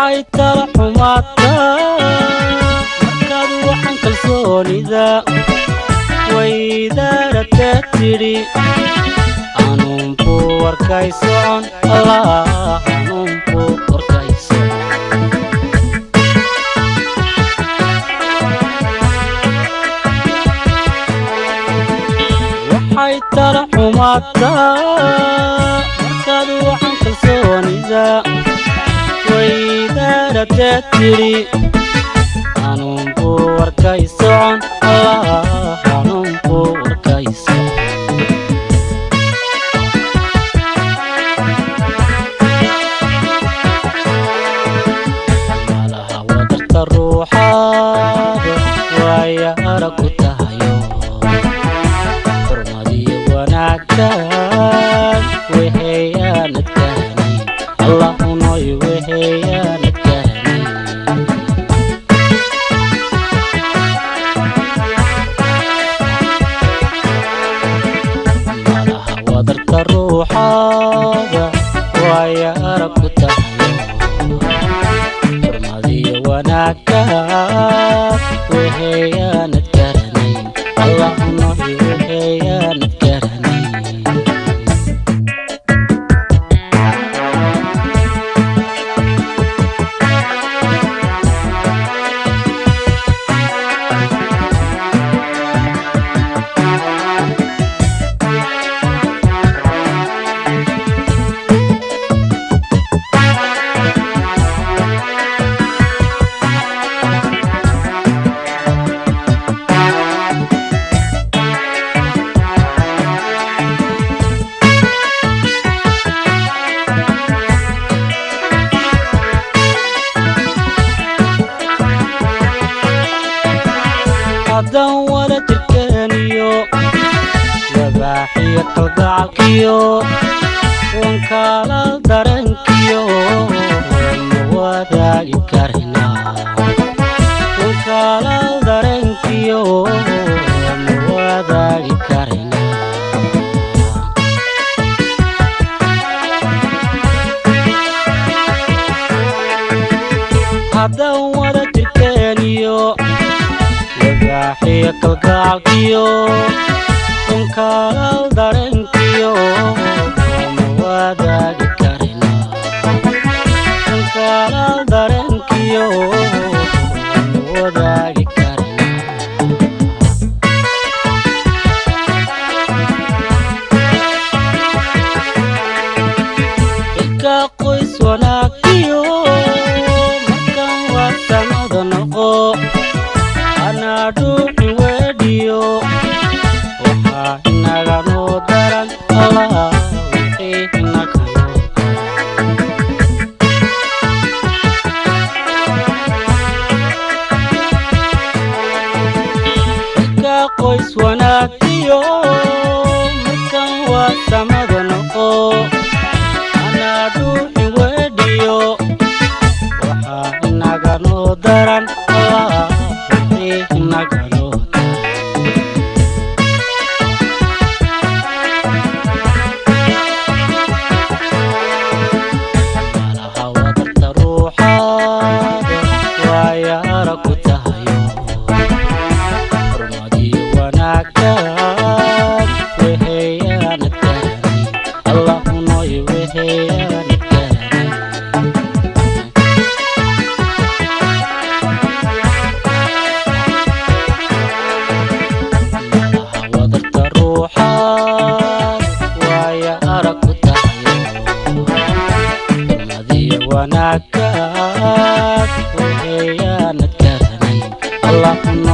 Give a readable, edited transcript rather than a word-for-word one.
Waxay tala xumaataa markaad waxaan kalsoonida waydaarata tidhi, anuunbuu warkay socon Allah, anuunbuu warkay socon. Waxay tala xumaataa markaad waxaan kalsoonida waydaarata tidhi, anuunbuu warkay socon Allah, anuunbuu warkay socon. Malaha wadarta ruuxaada waaya arag ku tahayo, xurmadiyo wanaagtaad weheyaanad kahanayn, Allahunoy weheyaanad kahanayn. Malaha wadarta ruuxaada waaya arag ku tahayo, xurmadiyo wanaagtaad weheyaanad garanayn, Allahunoy weheyaanad garanayn. Haddaan wada jirkeeniyo wabaaxiyo kalgacalkiyo wankaalal dareenkiyo ma wadaagi karinaa, wankaalal dareenkiyo ma wadaagi karinaa. Haddaan wada jirkeeniyo wabaaxiyo kalgacalkiyo wankaalal dareenkiyo ma wadaagi karinaa, wankaalal dareenkiyo ma wadaagi karinaa. Ilka qoys wanaagiyo markan waa samada noqo, anaa dhuuxin weedhiyo waxaa inaga noo daran Allah, wixii inaga noo daran. Ilka qoys wanaagiyo markan waa samada noqo, anaa dhuuxin weedhiyo waxaa inaga noo daran Allah, wixii inaga noo daran. Malaha wadarta ruuxaada waaya arag ku tahayo, xurmadiyo wanaagtaad weheyaanad garanayn, Allahunoy weheyaanad garanayn. Malaha wadarta ruuxaad waaya arag ku tahayo, xurmadiyo wanaagtaad weheyaanad garanayn, Allahunoy.